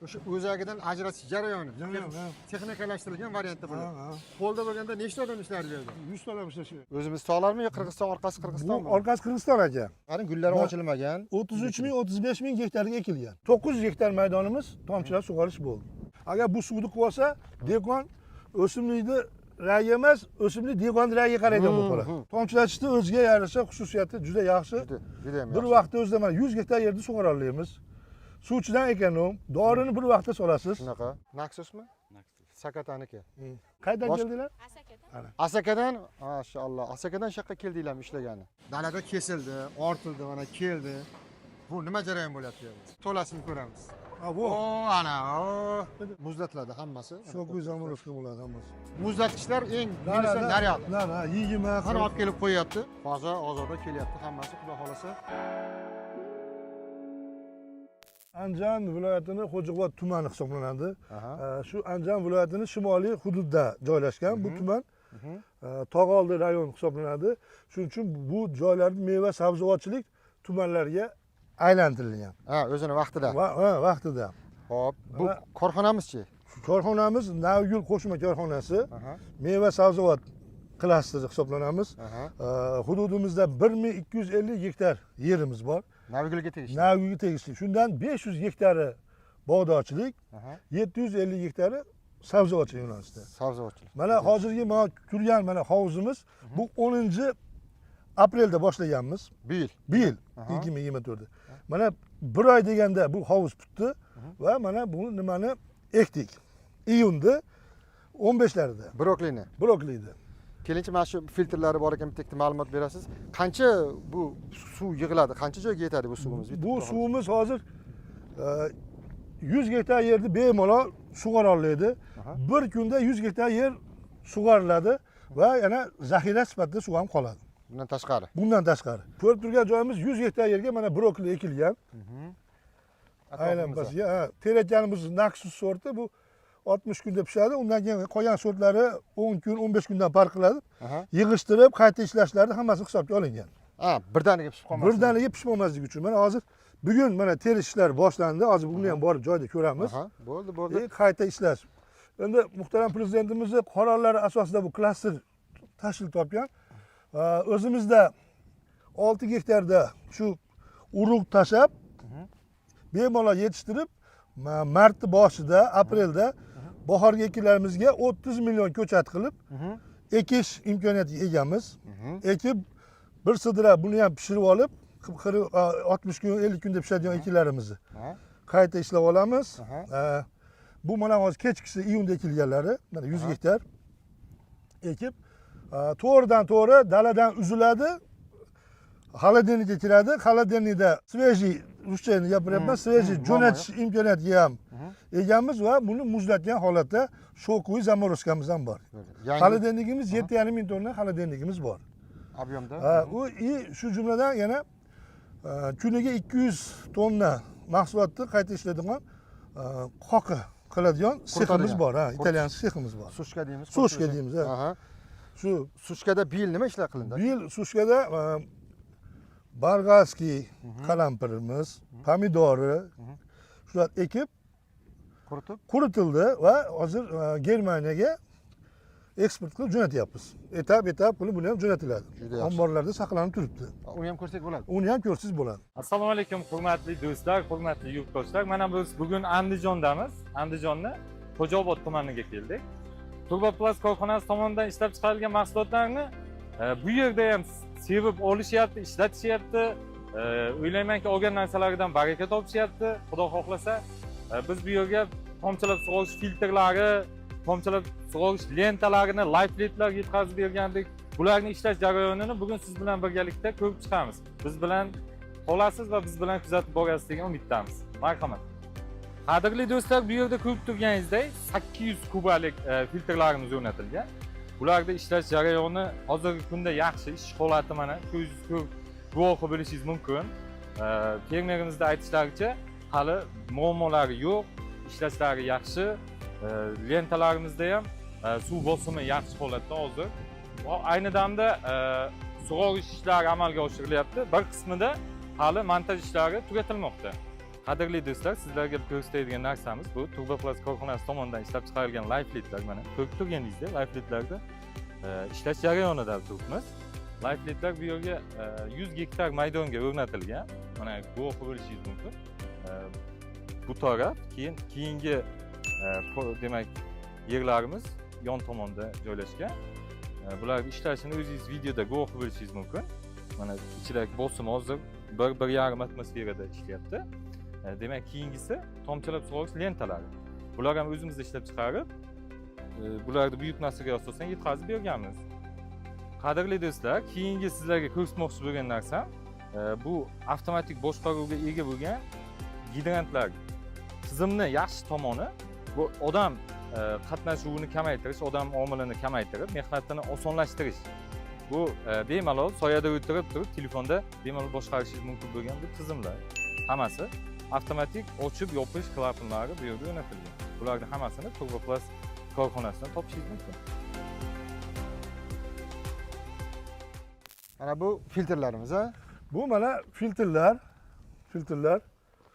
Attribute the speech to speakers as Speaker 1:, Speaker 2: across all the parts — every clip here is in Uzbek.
Speaker 1: O'sha o'zagidan ajratish jarayoni
Speaker 2: Jarayon, ha.
Speaker 1: Texnikalashtirilgan variantda
Speaker 2: Ha,
Speaker 1: bo'ladi.
Speaker 2: ha.
Speaker 1: Qo'lda bo'lganda nechta odam ishlardi bu yerda?
Speaker 2: 100 ta odam ishlashi kerak.
Speaker 1: O'zimiz tog'larmi yo Qirg'iziston orqasi
Speaker 2: Bu
Speaker 1: Qirg'izistonmi?
Speaker 2: Orqasi Qirg'iziston, aka.
Speaker 1: Qarang, gullari ochilmagan.
Speaker 2: 33 ming, 35 ming gektarga ekilgan. 900 gektar maydonimiz tomchilatib sug'orish bo'ldi. Agar bu suvni qilib olsa, dehqon o'simlikni rangi emas, o'simlik dehqonni rangiga qaraydigan bo'lib qoladi. Tomchilatishni o'ziga yarasha xususiyati juda yaxshi.
Speaker 1: Juda, juda ham
Speaker 2: Bir
Speaker 1: yaxshi.
Speaker 2: Vaqtda o'zida mana 100 gektar yerni sug'ora olamiz. Suvchidan ekonom, dorini bir vaqtda solasiz.
Speaker 1: Shunaqa. Naksusmi? Sakataniki.
Speaker 2: Qayerdan
Speaker 1: Bosh-
Speaker 2: keldinglar?
Speaker 1: Asakadan, mashalloh. Asakadan shu yoqqa keldinglarmi ishlagani? Dalada kesildi, ortildi, mana keldi. Bu nima jarayon bo'lyapti bu yerda? To'lasini ko'ramiz.
Speaker 2: Ha, bu
Speaker 1: O, ana, o. Muzlatiladi hammasi.
Speaker 2: Шоковый заморозка bo'ladi hammasi.
Speaker 1: Muzlatgichlar eng minusdan naryoqda.
Speaker 2: Na, 20.
Speaker 1: Mana olib kelib qo'yyapti. Toza, ozoda kelyapti hammasi, xudo xolasa.
Speaker 2: Andijon viloyatini Xo'jaobod tumani hisoblanadi.
Speaker 1: Aha.
Speaker 2: Shu Andijon viloyatini shimoliy hududda joylashgan bu tuman tog'oldi rayon hisoblanadi. Shuning uchun bu joylarni meva sabzavotchilik tumanlarga aylantirilgan.
Speaker 1: Ha, o'zini vaqtida.
Speaker 2: Va ha, vaqtida.
Speaker 1: Xo'p, bu
Speaker 2: Va-
Speaker 1: korxonamizchi?
Speaker 2: Korxonamiz Navgul qo'shma korxonasi, meva sabzavot klasteri hisoblanamiz. Hududimizda 1250 gektar yerimiz bor.
Speaker 1: Navgulga tegishli.
Speaker 2: Navgulga tegishli. Shundan 500 gektari bog'dorchilik, 750 gektari sabzavotchilik yo'nalishida.
Speaker 1: Sabzavotchilik.
Speaker 2: Mana hozirgi mana turgan mana hovuzimiz, bu 10 aprelda boshlaganmiz.
Speaker 1: Bu yil.
Speaker 2: Bu yil 2024da. Mana bir oy deganda bu hovuz bitdi va mana bu nimani ekdik. Iyunda 15larida
Speaker 1: Brokolini.
Speaker 2: Brokolini.
Speaker 1: Kelinchi, mana shu filtrlari bor ekan, bitta ikkita ma'lumot berasiz. Qancha bu suv yig'iladi? Qancha joyga yetadi bu suvimiz? Bitta
Speaker 2: Bu
Speaker 1: xudo
Speaker 2: suvimiz hozir 100 gektar yerni bemalol sug'ora oladi. Bir kunda 100 gektar yer sug'oriladi va yana zaxira sifatida suv ham qoladi.
Speaker 1: Xohlasa. Bundan tashqari.
Speaker 2: Bundan tashqari. Ko'rib turgan joyimiz 100 gektar yerga mana brokoli ekilgan. Aynan
Speaker 1: Atrofimizda.
Speaker 2: pastga. Ha, terayotganimiz Naksus sorti, bu 60 kunda pishadi. Undan keyin qolgan sortlari 10 kun, 15 kundan farq qiladi. Yig'ishtirib, qayta ishlashlari hammasi hisobga olingan.
Speaker 1: Ha, birdaniga pishib qolmasin.
Speaker 2: Birdaniga pishib olmasligi uchun. Mana hozir bugun mana terish ishlari boshlandi. Hozir buni ham borib joyida ko'ramiz.
Speaker 1: Aha, bo'ldi, bo'ldi.
Speaker 2: Qayta ishlash. Endi muhtaram prezidentimizni qarorlari asosida bu klaster tashkil topgan. O'zimizda 6 gektarda shu urug' tashlab, bemalol yetishtirib, martni boshida, aprelda bahorgi ekinlarimizga 30 million ko'chat qilib ekish imkoniyatiga egamiz. Ekib, bir sidra buni ham pishirib olib, 60 kun, 50 kunda pishadigan ekinlarimizni qayta ishlab olamiz. Bu mana hozir kechkisi iyunda ekilganlari, mana 100 gektar ekib, to'g'ridan to'g'ri daladan uziladi, холодильник ka kiradi. Холодильник da свежий, ruscha endi gapiryapman, свежий jo'natish imkoniyatiga ham egamiz va buni muzlatgan holatda шоковый заморозка miz ham bor.
Speaker 1: Yangi
Speaker 2: Холодильник imiz 7,5 ming tonna холодильник imiz bor.
Speaker 1: Объем da.
Speaker 2: Ha, u и shu jumladan yana kuniga 200 tonna mahsulotni qayta ishlaydigan, qoqi qiladigan seximiz bor, ha, italyan seximiz bor.
Speaker 1: Сушка deymiz.
Speaker 2: Сушка deymiz, ha. Shu
Speaker 1: Сушка da bu yil nima ishlar qilindi?
Speaker 2: Bu yil сушка da болгарский qalampirimiz, pomidori, shular ekib
Speaker 1: Quritib,
Speaker 2: quritildi va hozir Germaniyaga eksport qilib jo'natyapmiz. Etap etap qilib buni ham jo'natiladi.
Speaker 1: Juda yaxshi.
Speaker 2: Omborlarda saqlanib turibdi.
Speaker 1: Uni ham ko'rsak bo'ladi.
Speaker 2: Uni ham ko'rsangiz bo'ladi.
Speaker 3: Assalomu alaykum, hurmatli do'stlar, hurmatli yurtdoshlar. Mana biz bugun Andijondamiz. Andijonni Xo'jaobod tumaniga keldik. Turbaplast korxonasi tomonidan ishlab chiqarilgan mahsulotlarni bu yerda ham sevib olishyapti, ishlatishyapti. O'ylaymanki, olgan narsalaridan baraka topishyapti. Xudo xohlasa, biz bu yerga tomchilab sug'orish filtrlari, tomchilab sug'orish lentalarini, layfletlar yetkazib bergandik. Bularni ishlash jarayonini bugun siz bilan birgalikda ko'rib chiqamiz. Biz bilan qolasiz va biz bilan kuzatib borasiz degan umiddamiz. Marhamat. Qadrli do'stlar, bu yerda ko'rib turganingizdek 800 kubalik filtrlarimiz o'rnatilgan. Bularda ishlash jarayoni hozirgi kunda yaxshi, ish holati mana ko'zingiz ko'rib guvohi bo'lishingiz mumkin. Fermerimizda aytishlaricha, hali muammolari yo'q, ishlashlari yaxshi. Lentalarimizda ham suv bosimi yaxshi holatda hozir. Va ayni damda sug'orish ishlari amalga oshirilyapti. Bir qismida hali montaj ishlari tugatilmoqda. Qadrli do'stlar, sizlarga ko'rsatadigan narsamiz bu Turboplast korxonasi tomonidan ishlab chiqarilgan layflitlar. Mana ko'rib turganingizdek, layflitlarda ishlash jarayonida turibmiz. Layflitlar bu yerga 100 gektar maydonga o'rnatilgan. Mana guvohi bo'lishingiz mumkin. Bu taraf, keyin keyingi demak yerlarimiz yon tomonda joylashgan. Bularni ishlashini o'zingiz videoda guvohi bo'lishingiz mumkin. Mana ichidagi bosim hozir 1-1,5 atmosferada ishlayapti. Demak, keyingisi tomchilab sug'orish lentalari. Bular ham o'zimiz ishlab chiqarib, bularni buyurtmasiga asosan yetkazib berganmiz. Qadrli do'stlar, keyingi sizlarga ko'rsatmoqchi bo'lgan narsam bu avtomatik boshqaruvga ega bo'lgan gidrantlar. Tizimni yaxshi tomoni bu odam qatnashuvini kamaytirish, odam omilini kamaytirib, mehnatini osonlashtirish. Bu bemalol soyada o'tirib turib telefonda bemalol boshqarishingiz mumkin bo'lgan bu tizimlar. Hammasi avtomatik ochib yopish klapanlari bu yerda o'rnatilgan. Bularning hammasini Turboplast korxonasidan topishingiz mumkin.
Speaker 1: Mana bu filtrlarimiz, ha?
Speaker 2: Bu mana filtrlar, filtrlar.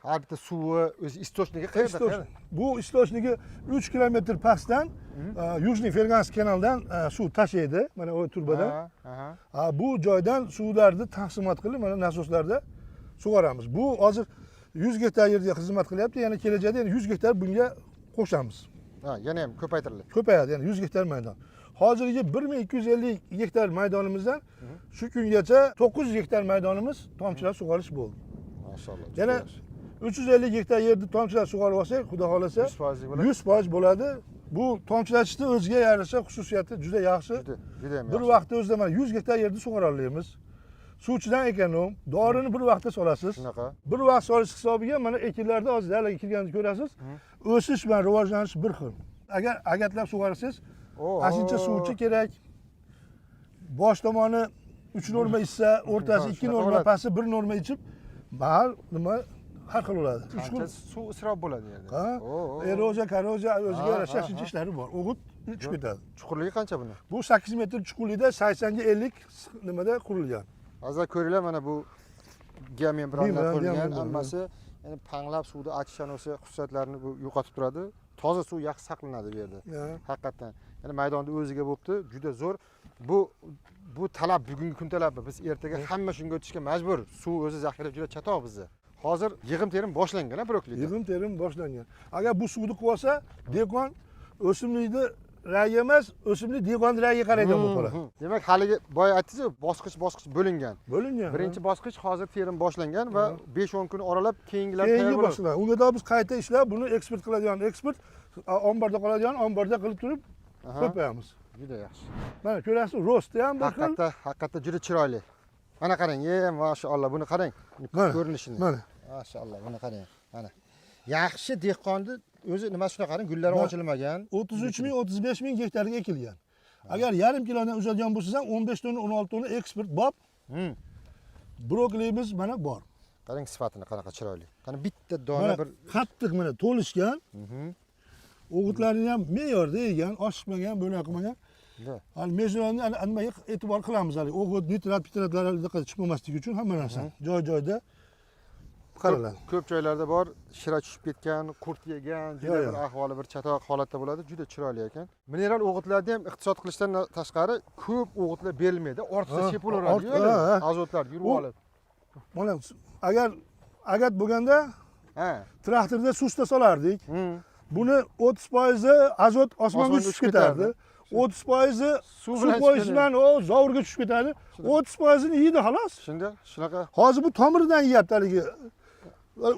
Speaker 1: Har bitta suvi o'zi источники qayerda?
Speaker 2: Bu источники 3 kilometr pastdan Yujniy Fergansk kanalidan suv tashiydi, mana u turbadan. Bu joydan suvlarni taqsimot qilib, mana nasoslarda sug'oramiz. Bu hozir 100 gektar yerga xizmat qilyapti, yana kelajakda yana 100 gektar bunga qo'shamiz.
Speaker 1: Ha, yana ham ko'paytiriladi.
Speaker 2: Ko'payadi, yana 100 gektar maydon. Hozirgi 1250 gektar maydonimizdan shu kungacha 900 gektar maydonimiz tomchilatib sug'orish bo'ldi.
Speaker 1: Maşalloh.
Speaker 2: Yana 350 gektar yerni tomchilatib sug'orib olsak, xudo xolasa
Speaker 1: 100% bo'ladi.
Speaker 2: 100% bo'ladi. Bu tomchilatishni o'ziga yarasha xususiyati juda yaxshi.
Speaker 1: Juda ham
Speaker 2: Bir vaqtda o'zida mana 100 gektar yerni sug'ora olamiz. Suvchidan ekonom, dorini bir vaqtda solasiz.
Speaker 1: Shunaqa.
Speaker 2: Bir vaqt solish hisobiga mana ekinlarda hozir dalaga kirganda ko'rasiz, o'sish va rivojlanish bir xil. Agar agatlab sug'orsangiz, ashuncha suvchi kerak. Bosh tomoni 3 norma ichsa, o'rtasi 2 norma, pasti 1 norma ichib, bahar nima har xil bo'ladi. 3
Speaker 1: xil suv isrof bo'ladi yerda.
Speaker 2: Ha? Eroziya, korroziya o'ziga yarasha shuncha ishlari bor. O'g'it tushib ketadi.
Speaker 1: Chuqurligi qancha buni?
Speaker 2: Bu 8 metr chuqurlikda 80 ga 50 nimada qurilgan.
Speaker 1: Hozir ko'ringlar, mana bu geomembranlar qurilgan, hammasi ya'ni panglab suvni achishan o'sha xususiyatlarini bu yo'qotib turadi. Toza suv yaxshi saqlanadi bu yerda. Haqiqatan. Ya'ni maydonda o'ziga bo'pti, juda zo'r. Bu talab bugungi kun talabi. Biz ertaga hamma shunga o'tishga majbur. Suv o'zi zaxira juda chatoq bizda. Hozir yig'im terim boshlangan, brokolida.
Speaker 2: Yig'im terim boshlangan. Agar bu suvni qilib olsa, dehqon o'simlikni ragi emas, o'simlik dehqon ragiga qaraydigan bo'lib qoladi.
Speaker 1: Demak, haligi boya aytdingiz-ku, bosqich-bosqich bo'lingan.
Speaker 2: Bo'lingan.
Speaker 1: Birinchi bosqich hozir terim boshlangan va 5-10 kun oralab keyingilar tayyor bo'ladi.
Speaker 2: Keyingi. Unga da biz qayta ishlab, buni eksport qiladigan eksport, omborda qoladigan omborda qilib turib ko'payamiz.
Speaker 1: Juda yaxshi.
Speaker 2: Mana ko'rasiz, rosti ham bir xil.
Speaker 1: Haqiqatda juda chiroyli. Mana qarang, maşalloh, buni qarang, ko'rinishini.
Speaker 2: Mana.
Speaker 1: Maşalloh, buni qarang. Mana. Yaxshi dehqonni o'zi nima shuna qarang, gullari ochilmagan.
Speaker 2: 33 ming, 35 ming gektarga ekilgan. Agar yarim kilodan uzadigan bo'lsangiz ham 15 tonna, 16 tonna eksport bor. Brokolimiz mana bor.
Speaker 1: Qarang sifatini qanaqa chiroyli. Qani bitta dona bir
Speaker 2: qattiq mana to'lishgan. O'g'itlarini ham me'yorda yegan, oshiqmagan, bo'la qilmagan. Hali mezonni nimaga e'tibor qilamiz hali. O'g'it, nitrat, pitratlar chiqmasligi uchun hamma narsa joy-joyda qaraladi.
Speaker 1: Ko'p joylarda bor, shira tushib ketgan, qurt yegan, juda bir ahvoli bir chatoq holatda bo'ladi, juda chiroyli ekan. Mineral o'g'itlarda ham iqtisod qilishdan tashqari ko'p o'g'itlar berilmaydi, ortiqcha sepilaveradi, azotlar yurib olib.
Speaker 2: Mana agar agat bo'lganda, traktorda susta solardik. Buni 30% azot osmonga tushib ketardi. 30% suv qo'yish bilan o zovurga tushib ketadi. 30%ni yeydi xolos.
Speaker 1: Shunda shunaqa.
Speaker 2: Hozir bu tomiridan yeyapti haligi.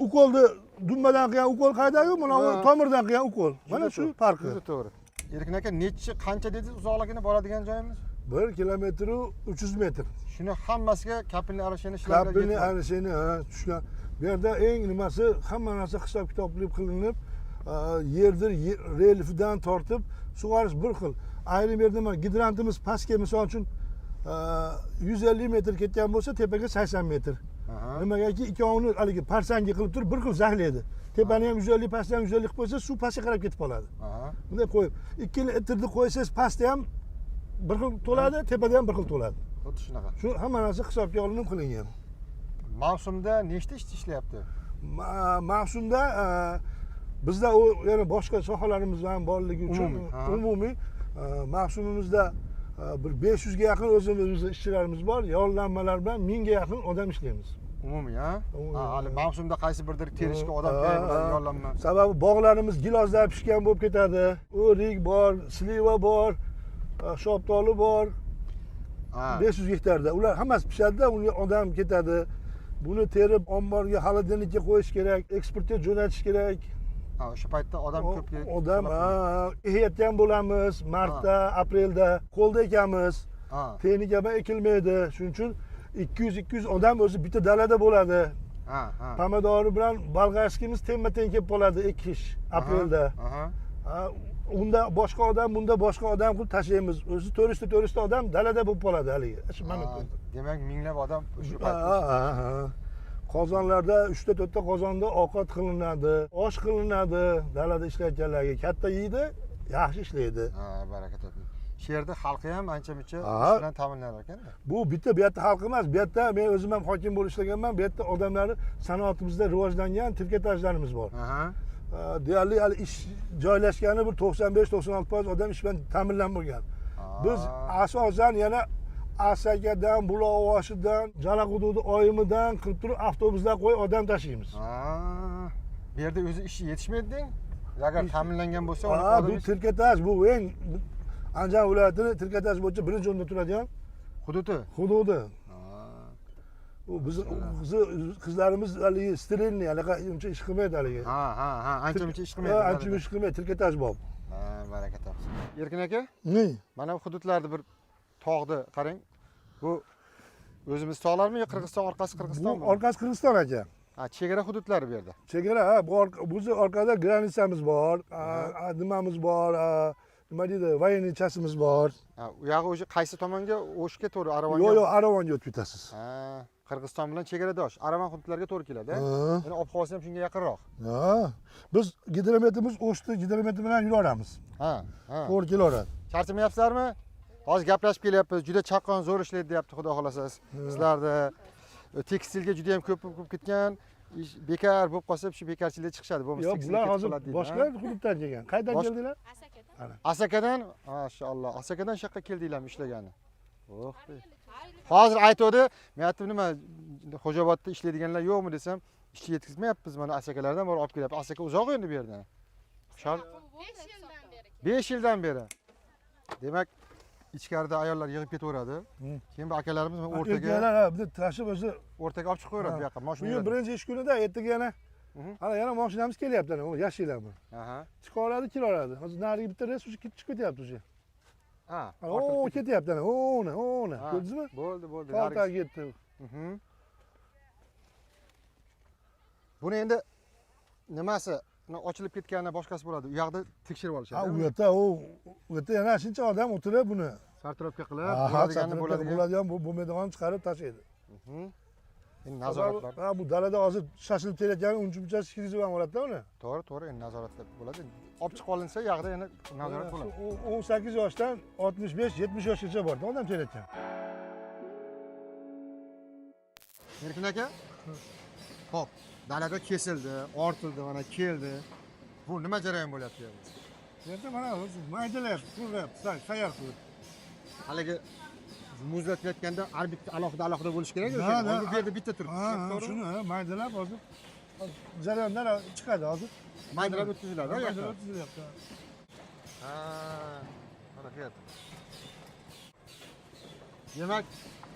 Speaker 2: Ukolni dumbadan qilgan ukol qayda-yu, mana bu tomirdan qilgan ukol. Mana shu farqi.
Speaker 1: Juda to'g'ri. Erkin aka, nechi qancha dedingiz uzoqligini boradigan joyimiz?
Speaker 2: 1 kilometr 300 metr.
Speaker 1: Shuni hammasiga kapilni arashini ishlarga
Speaker 2: Kapilni arashini tushgan. Bu yerda eng nimasi hamma narsa hisob-kitobli qilinib, yerdir relyefidan tortib sug'orish bir xil. Ayrim yerda mana gidrantimiz pastga misol uchun 150 metr ketgan bo'lsa, tepaga 80 metr. Nimagaki ikkovini haligi parsangi qilib turib bir xil zaxlaydi. Tepani ham 150, pastni ham 150 qilib qo'ysa, suv pastga qarab ketib qoladi. Bunday qo'yib 2 litrni qo'ysangiz pastda ham bir xil to'ladi, tepada ham bir xil to'ladi.
Speaker 1: Xuddi shunaqa.
Speaker 2: Shu hamma narsa hisobga olinib qilingan.
Speaker 1: Mavsumda nechta ishchi ishlayapti?
Speaker 2: Mavsumda bizda u yana boshqa sohalarimiz ham borligi uchun umumiy mavsumimizda bir 500 ga yaqin o'zimizni ishchilarimiz bor, yollanmalar bilan 1000 ga yaqin odam ishlaymiz.
Speaker 1: Umumiy, ha? Hali mavsumda qaysi birdir terishga odam kerak bo'ladi, yollanma.
Speaker 2: Sababi bog'larimiz giloslar pishgan bo'lib ketadi. O'rik bor, sliva bor, shaftoli bor. 500 gektarda. Ular hammasi pishadi-da, unga odam ketadi. Buni terib omborga, xolodilnikka qo'yish kerak, eksportga jo'natish kerak.
Speaker 1: Ha, o'sha paytda odam ko'p kerak.
Speaker 2: Odam, ekayotgan bo'lamiz, martda, aprelda qo'lda ekamiz. Texnika bilan ekilmaydi. Shuning uchun 200-200 odam o'zi bitta dalada bo'ladi. Pomidori bilan bolgarskimiz tengma-teng kelib qoladi ekish aprelda. Unda boshqa odam, bunda boshqa odam qilib tashlaymiz. O'zi 400 odam dalada bo'lib qoladi haligi. Shu mana.
Speaker 1: Demak, minglab odam o'sha paytda.
Speaker 2: Qozonlarda 3-4 ta qozonda ovqat qilinadi, osh qilinadi dalada ishlayotganlarga. Katta yeydi, yaxshi ishlaydi.
Speaker 1: Ha, baraka toping. Shu yerda xalqi ham ancha-muncha ish bilan ta'minlanar ekan-da.
Speaker 2: Bu bitta bu yerda xalq emas, bu yerda men o'zim ham hokim bo'lib ishlaganman. Bu yerda odamlari sanoatimizda rivojlangan trikotajlarimiz bor. Deyarli hali ish joylashgani bir 95-96% odam ish bilan ta'minlanib bo'lgan. Biz asosan yana Asakadan, Buloqboshidan, Jalaquduqni oyimidan qilib turib avtobuslar qo'yib odam tashiymiz.
Speaker 1: Bu yerda o'zi ish yetishmaydi deng. Agar ta'minlangan bo'lsa,
Speaker 2: bu trikotaj, bu eng Andijon viloyatini trikotaj bo'yicha birinchi o'rinda turadigan
Speaker 1: hududi.
Speaker 2: Hududi. U bizni qizlarimiz haligi sterilniy, anaqa uncha ish qilmaydi haligi.
Speaker 1: Ha, ancha muncha ish qilmaydi.
Speaker 2: Ancha muncha ish qilmaydi, trikotaj bor.
Speaker 1: Ha, baraka topsin. Erkin aka?
Speaker 2: Ne?
Speaker 1: Mana bu hududlarda bir tog'ni qarang. Bu o'zimiz tog'larmi yo Qirg'iziston orqasi Qirg'izistonmi?
Speaker 2: Bu orqasi Qirg'iziston aka.
Speaker 1: Ha, chegara hududlari bu yerda.
Speaker 2: Chegara, ha, bu bizni orqada granitsamiz bor, nimamiz bor, nima deydi, военный chasimiz bor.
Speaker 1: Ha, u yog'i o'sha qaysi tomonga? O'shga to'g'ri, Aravonga.
Speaker 2: Yo'q, yo'q, Aravonga o'tib ketasiz.
Speaker 1: Ha, Qirg'iziston bilan chegaradosh. Aravon hududlariga to'g'ri keladi. Ya'ni ob-havosi ham shunga yaqinroq.
Speaker 2: Ha, biz gidrometrimiz O'shni gidrometri bilan yuraveramiz.
Speaker 1: Ha, ha.
Speaker 2: To'g'ri kelaveradi.
Speaker 1: Charchamayapsizlarmi? Hozir gaplashib kelyapmiz. Juda chaqqon, zo'r ishlaydi deyapti, xudo xolasa. Sizlarda tekstilga juda ham ko'p bo'lib ketgan, ish bekar bo'lib qolsa, shu bekarchilikka chiqishadi. Bo'lmasa
Speaker 2: Yo'q,
Speaker 1: tekstilga
Speaker 2: bular
Speaker 1: ketib
Speaker 2: hozir
Speaker 1: qoladi deydi,
Speaker 2: boshqa hududdan kelgan. Qayerdan keldilar?
Speaker 4: Asakadan.
Speaker 1: Asakadan? Mashalloh. Asakadan shu yoqqa keldinglarmi ishlagani? Oh. Hozir aytuvdi, men aytdim nima, Xo'jaobodda ishlaydiganlar yo'qmi desam, ishchi yetkazmayapmiz, mana Asakalardan borib olib kelyapti. Asaka uzoq endi bu yerdan.
Speaker 4: 5 yildan beri.
Speaker 1: 5 yildan beri. Demak, ichkarida ayollar yig'ib ketaveradi. Keyin bu akalarimiz mana o'rtaga
Speaker 2: Erkaklar, ha, bizni tashib o'zi
Speaker 1: o'rtaga olib chiqib qo'yadi bu yoqqa. Mashina
Speaker 2: Bugun
Speaker 1: yuradi.
Speaker 2: birinchi ish kunida ertaga yana hali yana mashinamiz kelyapti, ana, u yashilami. Chiqaradi, kelaveradi. Hozir narigi bitta reys o'sha chiqib ketyapti o'sha.
Speaker 1: Ha,
Speaker 2: Ana,
Speaker 1: ortib
Speaker 2: o,
Speaker 1: ketdi.
Speaker 2: ketyapti ana, o'ni, o'ni.
Speaker 1: Ha,
Speaker 2: Ko'rdingizmi?
Speaker 1: Bo'ldi, bo'ldi.
Speaker 2: Tortar
Speaker 1: Narigi.
Speaker 2: ketdi.
Speaker 1: Buni endi nimasi ochilib ketgani boshqasi bo'ladi. U yoqda tekshirib olishadi.
Speaker 2: Ha, u yerda, u yerda yana shuncha odam o'tirib buni
Speaker 1: Sartaroshga qilib,
Speaker 2: Aha,
Speaker 1: bo'ladiganini
Speaker 2: sartaroshga
Speaker 1: bo'ladigan.
Speaker 2: bo'ladigan, bu bo'lmaydigan chiqarib tashlaydi.
Speaker 1: Endi nazorat bor.
Speaker 2: Ha, bu dalada hozir shashilib kelayotgani uncha munchasi kirgizib ham oladi-da uni.
Speaker 1: To'g'ri, to'g'ri, endi nazoratda bo'ladi. Olib chiqib olinsa, yoqda endi nazorat bo'ladi.
Speaker 2: 18 yoshdan 65-70 yoshgacha bor, odam kelayotgan.
Speaker 1: Erkin aka, xo'p, dalada kesildi, ortildi, mana keldi. Bu nima jarayon bo'lyapti bu yerda?
Speaker 2: Bu yerda mana o'zi maydalayapti, qurg'ayapti, tayyor qilib.
Speaker 1: Haligi muzlatayotganda har bitta alohida alohida bo'lishi kerak
Speaker 2: Ha,
Speaker 1: o'sha.
Speaker 2: ha.
Speaker 1: Bu yerda bitta turibdi.
Speaker 2: Ha, ha,
Speaker 1: To'g'rimi?
Speaker 2: shuni, ha, maydalab hozir jarayonlar chiqadi hozir.
Speaker 1: Maydalab o'tkaziladi, ha,
Speaker 2: Maydalab
Speaker 1: yoqda?
Speaker 2: o'tkazilyapti.
Speaker 1: Ha, mana bu yerda. Demak,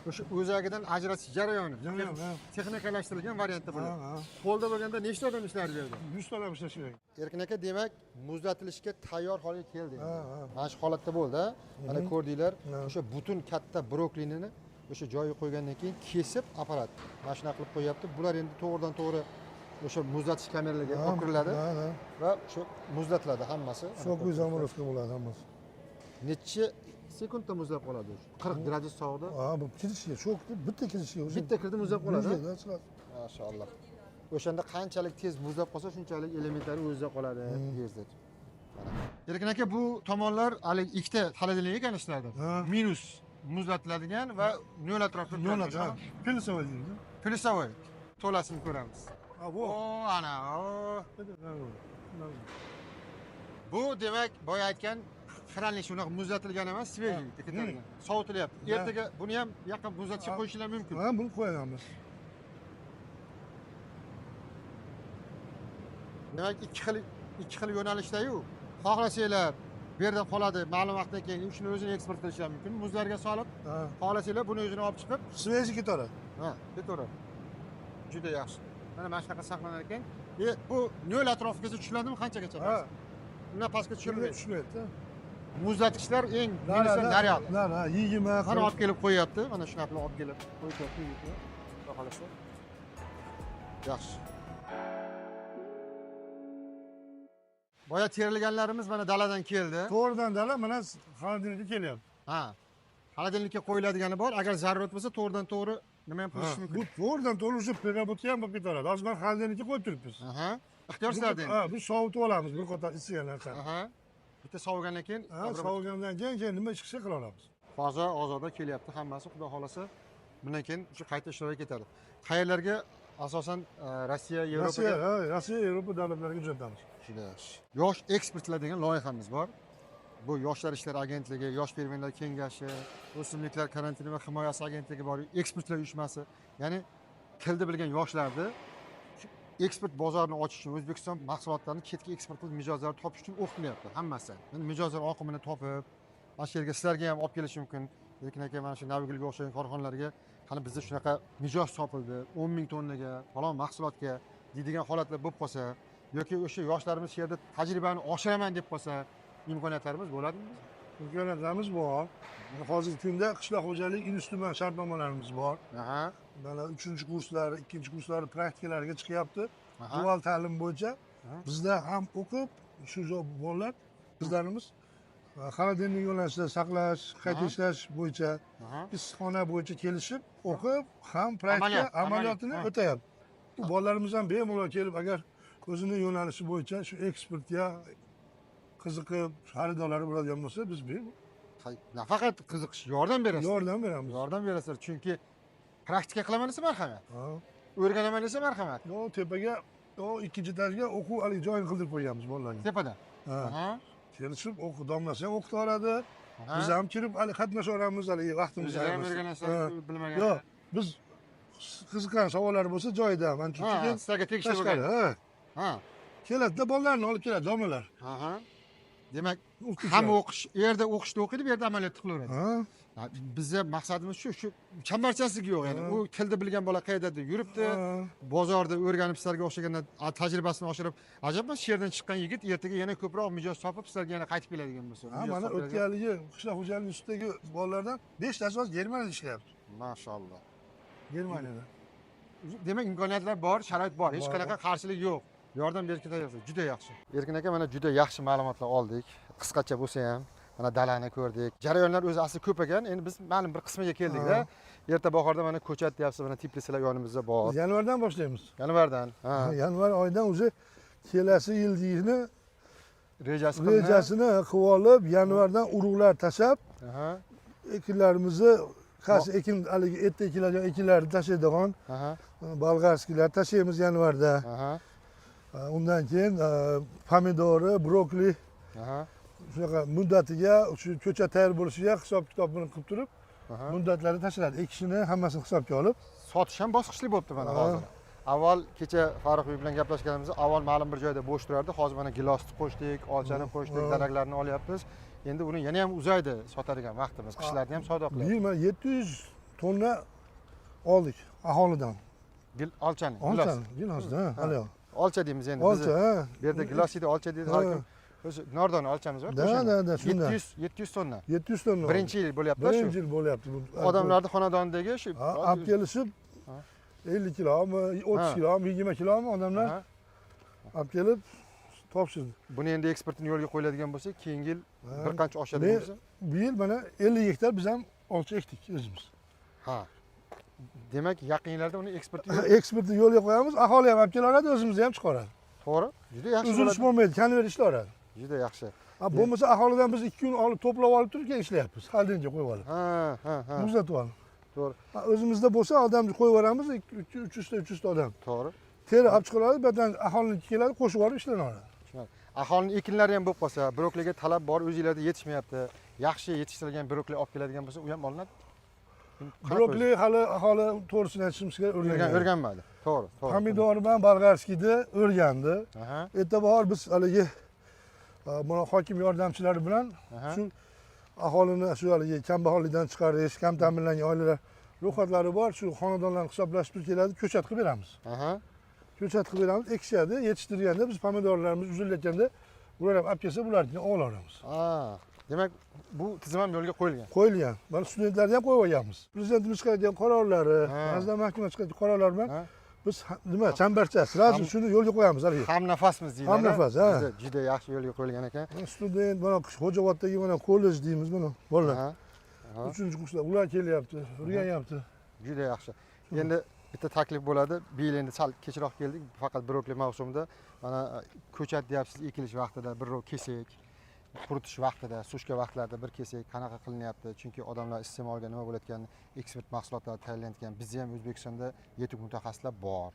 Speaker 1: o'sha o'zagidan ajratish jarayoni.
Speaker 2: Jarayon, ha.
Speaker 1: Texnikalashtirilgan variantda bo'ladi.
Speaker 2: Ha, ha.
Speaker 1: Qo'lda bo'lganda nechta odam ishlardi bu yerda?
Speaker 2: 100 ta odam ishlashi kerak.
Speaker 1: Erkin aka, demak, muzlatilishga tayyor holga keldi endi.
Speaker 2: Ha, ha.
Speaker 1: Mana shu holatda bo'ldi, ha? Mana ko'rdinglar,
Speaker 2: Ha.
Speaker 1: o'sha butun katta brokolini o'sha joyiga qo'ygandan keyin kesib apparat mana shunaqa qilib qo'yapti. Bular endi to'g'ridan to'g'ri o'sha muzlatish kameralariga
Speaker 2: Ha,
Speaker 1: olib kiriladi
Speaker 2: ha, ha.
Speaker 1: va o'sha muzlatiladi hammasi.
Speaker 2: So'q zamorozka bo'ladi hammasi.
Speaker 1: Necha sekundda muzlab qoladi o'sha? 40 gradus sovuqda.
Speaker 2: Ha, bu kirishiga, sho'k deb bitta kirishiga o'sha.
Speaker 1: Bitta kirdi muzlab qoladi, ha?
Speaker 2: Muzlaydi, chiqadi.
Speaker 1: Mashalloh. O'shanda qanchalik tez muzlab qolsa, shunchalik elementlari o'zida qoladi tezda. Mana. Erkin aka, bu tomonlar hali ikkita xolodilnik ekan ishlarda.
Speaker 2: Ha.
Speaker 1: Minus muzlatiladigan va nol atrofida
Speaker 2: Nol
Speaker 1: turadigan.
Speaker 2: atrof. Plyusovой deydi.
Speaker 1: Plyusovой. To'lasini ko'ramiz.
Speaker 2: Ha, bu.
Speaker 1: O, ana, o. Bu demak boya aytgan хранилище unaqa muzlatilgan emas, свежий ketilgan. Sovutilyapti. Ertaga buni ham yaqin muzlatishga qo'yishlar mumkin.
Speaker 2: Ha, buni qo'yamiz.
Speaker 1: Demak, ikki xil yo'nalishda-yu. Xohlasanglar bu yerda qoladi, ma'lum vaqtdan keyin shuni o'zini eksport qilishlar mumkin. Muzlarga solib, xohlasanglar buni o'zini olib chiqib,
Speaker 2: Свежий ketaveradi.
Speaker 1: Ha, ketaveradi. Juda yaxshi. Mana shunaqa saqlanar ekan. Bu 0 atrofigacha tushiladimi qanchagacha?
Speaker 2: Ha.
Speaker 1: Undan pastga tushirmaydi.
Speaker 2: Tushmaydi.
Speaker 1: Muzlatgichlar eng minusdan naryoq.
Speaker 2: Nari, 20.
Speaker 1: Mana olib kelib qo'yyapti. Mana shunaqa qilib olib kelib qo'yishyapti. Xudo xohlasa. Yaxshi. Boya terilganlarimiz mana daladan keldi.
Speaker 2: To'g'ridan dala mana xolodilnikka kelyapti.
Speaker 1: Ha. Xolodilnikka qo'yiladigani bor. Agar zarurat bo'lsa, to'g'ridan to'g'ri nima ham qilish mumkin.
Speaker 2: Bu to'g'ridan to'g'ri o'sha переработка ham bo'lib ketaveradi. Hozir mana xolodilnikka qo'yib turibmiz.
Speaker 1: Aha. Ixtiyor sizlarda endi.
Speaker 2: Ha, biz sovutib olamiz bir qator isigan narsani.
Speaker 1: Aha. Bitta sovigandan keyin,
Speaker 2: Ha, sovigandan keyin nima ish qilsa qila olamiz.
Speaker 1: Toza, ozoda kelyapti hammasi, xudo xohlasa. Bundan keyin shu qayta ishlovga ketadi. Qayerlarga asosan Rossiya, Yevropaga?
Speaker 2: Rossiya, ha, Rossiya, Yevropa davlatlariga jo'natamiz.
Speaker 1: Juda yaxshi. Yosh ekspertlar degan loyihamiz bor. Bu Yoshlar ishlari agentligi, Yosh fermerlar kengashi, O'simliklar karantini va himoyasi agentligi bor, ekspertlar uyushmasi. Ya'ni tilni bilgan yoshlarni shu eksport bozorini ochish uchun, O'zbekiston mahsulotlarini chetga eksport qilib mijozlarni topish uchun o'qitilyapti hammasi. Endi mijozlar oqimini topib, mana shu yerga sizlarga ham olib kelish mumkin. Lekin aka, mana shu Navigulga o'xshagan korxonalarga hali bizda shunaqa mijoz topildi, 10 ming tonnaga falon mahsulotga deydigan holatlar bo'lib qolsa yoki o'sha yoshlarimiz shu yerda tajribani oshiraman deb qolsa, imkoniyatlarimiz bo'ladimi?
Speaker 2: Imkoniyatlarimiz bor. Mana hozirgi kunda qishloq xo'jalik instituti bilan shartnomalarimiz bor. Mana 3-kurslar, 2-kurslari praktikalarga chiqyapti. Dual ta'lim bo'yicha bizda ham o'qib, shu bolalar qizlarimiz xolodilnik yo'nalishida saqlash, qayta ishlash bo'yicha, issiqxona bo'yicha kelishib, o'qib, ham praktika amaliyotini o'tayapti. Bu bolalarimiz ham bemalol kelib, agar o'zini yo'nalishi bo'yicha shu eksportga qiziqib, xaridorlari bo'ladigan bo'lsa, biz
Speaker 1: nafaqat qiziqish, yordam berasiz.
Speaker 2: Yordam beramiz.
Speaker 1: Yordam berasizlar, chunki praktika qilaman desa marhamat. O'rganaman desa marhamat.
Speaker 2: Yo, tepaga, yo, ikkinchi etajga o'quv haligi joyini qildirib qo'yganmiz bolalarga.
Speaker 1: Tepada.
Speaker 2: Kelishib, o'qib, domlasi ham o'qitib oladi. Biz ham kirib hali qatnashaveramiz, haligi vaqtimizni
Speaker 1: O'zinglar ham
Speaker 2: ayirmasdan.
Speaker 1: o'rganasizlar, bilmagan.
Speaker 2: Yo'q, biz qiziqqan savollar bo'lsa joyida, mana shu
Speaker 1: sizlarga tegishli
Speaker 2: tashqari,
Speaker 1: bo'lgan.
Speaker 2: ha. Keladida bolalarni olib keladi domlalar.
Speaker 1: Demak,
Speaker 2: O'qituvchilar.
Speaker 1: ham o'qish, u yerda o'qishni o'qiydi, bu yerda amaliyotni qilaveradi. Bizda maqsadimiz shu chambarchaslik yo'q, ya'ni u tilni bilgan bola qayerdadir yuribdi, bozorda o'rganib sizlarga o'xshagan tajribasini oshirib, ajab emas, shu yerdan chiqqan yigit ertaga yana ko'proq mijoz topib sizlarga yana qaytib keladigan bo'lsa.
Speaker 2: Ha,
Speaker 1: Mijoz
Speaker 2: mana
Speaker 1: topib
Speaker 2: o'tgan yilgi qishloq xo'jalik institutidagi bolalardan 5 tasi hozir Germaniyada ishlayapti.
Speaker 1: Mashalloh.
Speaker 2: Germaniyada.
Speaker 1: Demak, imkoniyatlar bor, sharoit bor, hech
Speaker 2: Bor,
Speaker 1: qanaqa
Speaker 2: bor.
Speaker 1: qarshilik yo'q. Yordam berishga tayyorsiz. Juda yaxshi. Erkin aka, mana juda yaxshi ma'lumotlar oldik. Qisqacha bo'lsa ham mana dalani ko'rdik. Jarayonlar o'zi asli ko'p ekan. Endi biz ma'lum bir qismiga keldikda. Erta bahorda mana ko'chat deyapsiz, mana teplitsalar yonimizda bor.
Speaker 2: Biz yanvardan boshlaymiz.
Speaker 1: Yanvardan. Ha.
Speaker 2: Yanvar oyidan o'zi kelasi yilni
Speaker 1: Rejasi qilinadi.
Speaker 2: rejasini qilib olib, yanvardan urug'lar tashlab, ekinlarimizni qaysi ekin haligi erta ekiladigan ekinlarni tashlaydigan bolgarskiylar tashlaymiz yanvarda. Undan keyin pomidori, brokoli shunaqa muddatiga, shu ko'chat tayyor bo'lishiga hisob kitobini qilib turib, muddatlarni tashladi. Ekishini hammasini hisobga olib.
Speaker 1: Sotish ham bosqichli bo'libdi mana hozir. Avval kecha Farruh bilan gaplashganimizda avval ma'lum bir joyda bo'sh turardi. Hozir mana gilosni qo'shdik, olchani qo'shdik, daraklarni olyapmiz. Endi uni yana ham uzaydi sotadigan vaqtimiz. Qishlarni ham savdo
Speaker 2: Bu yil mana 700 tonna oldik aholidan.
Speaker 1: Olchani, gilos.
Speaker 2: Olchani, gilosni, ha, hali.
Speaker 1: Olcha deymiz endi.
Speaker 2: Olcha, ha.
Speaker 1: Bu yerda gilos deydi, olcha deydi har kim. O'zi nordon olchamiz bor.
Speaker 2: Da, da, da, shunday.
Speaker 1: 700 tonna.
Speaker 2: 700 tonna.
Speaker 1: Birinchi yil bo'lyapti shu.
Speaker 2: Birinchi yil bo'lyapti bu.
Speaker 1: Odamlarning xonadonidagi shu
Speaker 2: Ha, olib kelishib 50 kilomi, 30 kilomi, 20 kilomi odamlar olib kelib topshirdi.
Speaker 1: Buni endi eksportini yo'lga qo'yiladigan bo'lsa, keyingi yil bir qancha oshadi bo'lsa.
Speaker 2: Bu yil mana 50 gektar biz ham olcha ekdik o'zimiz.
Speaker 1: Ha. Demak, yaqin yillarda uni eksportni
Speaker 2: Eksportni yo'lga qo'yamiz, aholi ham olib kelaveradi, o'zimiz ham chiqaradi.
Speaker 1: To'g'ri. Juda yaxshi
Speaker 2: Uzilish
Speaker 1: bo'ladi.
Speaker 2: bo'lmaydi, konver ishlayveradi.
Speaker 1: Juda yaxshi.
Speaker 2: Ha, bo'lmasa aholidan biz 2 kun olib, to'plab olib turib keyin ishlayapmiz. Xolodilnikka qo'yib olib.
Speaker 1: Ha, ha, ha.
Speaker 2: Muzlatib olib.
Speaker 1: To'g'ri.
Speaker 2: Ha, o'zimizda bo'lsa odamni qo'yib yuboramiz, 300 ta, 300 ta odam.
Speaker 1: To'g'ri.
Speaker 2: Teri olib chiqiladi, bu yerdan aholiniki keladi, qo'shib yuborib ishlanadi.
Speaker 1: Tushunarli. Aholini ekinlari ham bo'lib qolsa, brokoliga talab bor, o'zinglarda yetishmayapti. Yaxshi yetishtirilgan brokoli olib keladigan bo'lsa, u ham olinadi. Qanaqa
Speaker 2: Brokoli hali aholi, to'g'risini aytishimiz kerak,
Speaker 1: o'zi?
Speaker 2: o'rgangan.
Speaker 1: O'rganmadi. To'g'ri, to'g'ri.
Speaker 2: Pomidor bilan болгарский ni o'rgandi. Erta bahor biz haligi buni hokim yordamchilari bilan shu aholini shu haligi kambag'allikdan chiqarish, kam ta'minlangan oilalar ro'yxatlari bor, shu xonadonlarni hisoblashib keladi, ko'chat qilib beramiz. Ko'chat qilib beramiz, ekishadi, yetishtirganda biz pomidorlarimiz uzilayotganda ular ham olib kelsa, bularnikini olaveramiz.
Speaker 1: Ha, demak, bu tizim ham yo'lga qo'yilgan.
Speaker 2: Qo'yilgan. Mana studentlarni ham qo'yib olganmiz. Prezidentimiz chiqargan qarorlari, Vazirlar Mahkamasi chiqargan qarorlar bilan biz nima chambarchas, сразу shuni yo'lga qo'yamiz haligi.
Speaker 1: Ham nafasmiz deyiladi.
Speaker 2: Hamnafas, ha.
Speaker 1: Juda, juda yaxshi yo'lga qo'yilgan ekan.
Speaker 2: Mana student, mana Xo'jaoboddagi mana kollej deymiz mana bolalar. Uchinchi kurslar, ular kelyapti, o'rganyapti.
Speaker 1: Juda yaxshi. Endi bitta taklif bo'ladi. Bu yil endi sal kechroq keldik, faqat brokoli mavsumida. Mana ko'chat deyapsiz, ekilish vaqtida bir rov kesak, quritish vaqtida, сушка vaqtlarida bir kesak, qanaqa qilinyapti? Chunki odamlar iste'molga nima bo'layotganini, eksport mahsulotlari tayyorlanayotgan. Bizda ham O'zbekistonda yetuk mutaxassislar bor,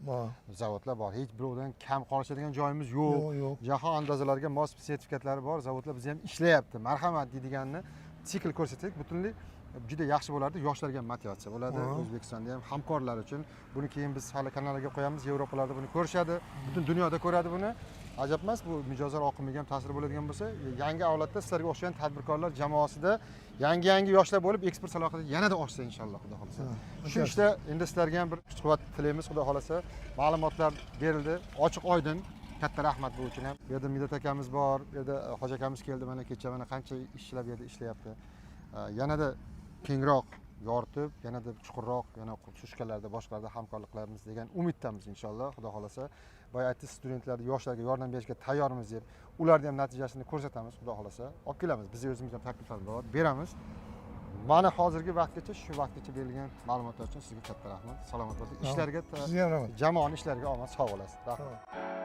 Speaker 1: zavodlar bor. Hech birovdan kam qolishadigan joyimiz yo'q.
Speaker 2: Yo'q, yo'q.
Speaker 1: Jahon andazalariga mos sertifikatlari bor zavodlar bizda ham ishlayapti. Marhamat deydiganini sikl ko'rsatsak, butunlay juda yaxshi bo'lardi. Yoshlarga ham motivatsiya bo'ladi. O'zbekistonda ham hamkorlar uchun. Buni keyin biz hali kanalga qo'yamiz, Yevropalarda buni ko'rishadi, butun dunyoda ko'radi buni. Ajab emas, bu mijozlar oqimiga ham ta'sir bo'ladigan bo'lsa, yangi avlodda sizlarga o'xshagan tadbirkorlar jamoasida yangi-yangi yoshlar bo'lib, eksport salohiyati yanada oshsa inshaalloh, Xudo xohlasa. Shu ishda endi sizlarga ham bir kuch-quvvat tilaymiz, Xudo xohlasa. Ma'lumotlar berildi, ochiq oydin. Katta rahmat bu uchun ham. Bu yerda Midat akamiz bor, bu yerda Hoji akamiz keldi, mana kecha mana qancha ishchilar bu yerda ishlayapti. Yanada kengroq yoritib, yanada chuqurroq, yana сушка larda, boshqalarda hamkorlik qilamiz degan umiddamiz inshaalloh, Xudo xohlasa. Boya aytdingiz, studentlarga, yoshlarga yordam berishga tayyormiz deb, ularni ham natijasini ko'rsatamiz, Xudo xohlasa. Olib kelamiz. Biz o'zimiz ham takliflar bor, beramiz. Mana hozirgi vaqtgacha, shu vaqtgacha berilgan ma'lumotlar uchun sizga katta rahmat. Salomat bo'ling. Ishlarga
Speaker 2: Sizga ham rahmat.
Speaker 1: Jamoani ishlariga omad, sog' bo'lasiz. Rahmat.
Speaker 2: Sog'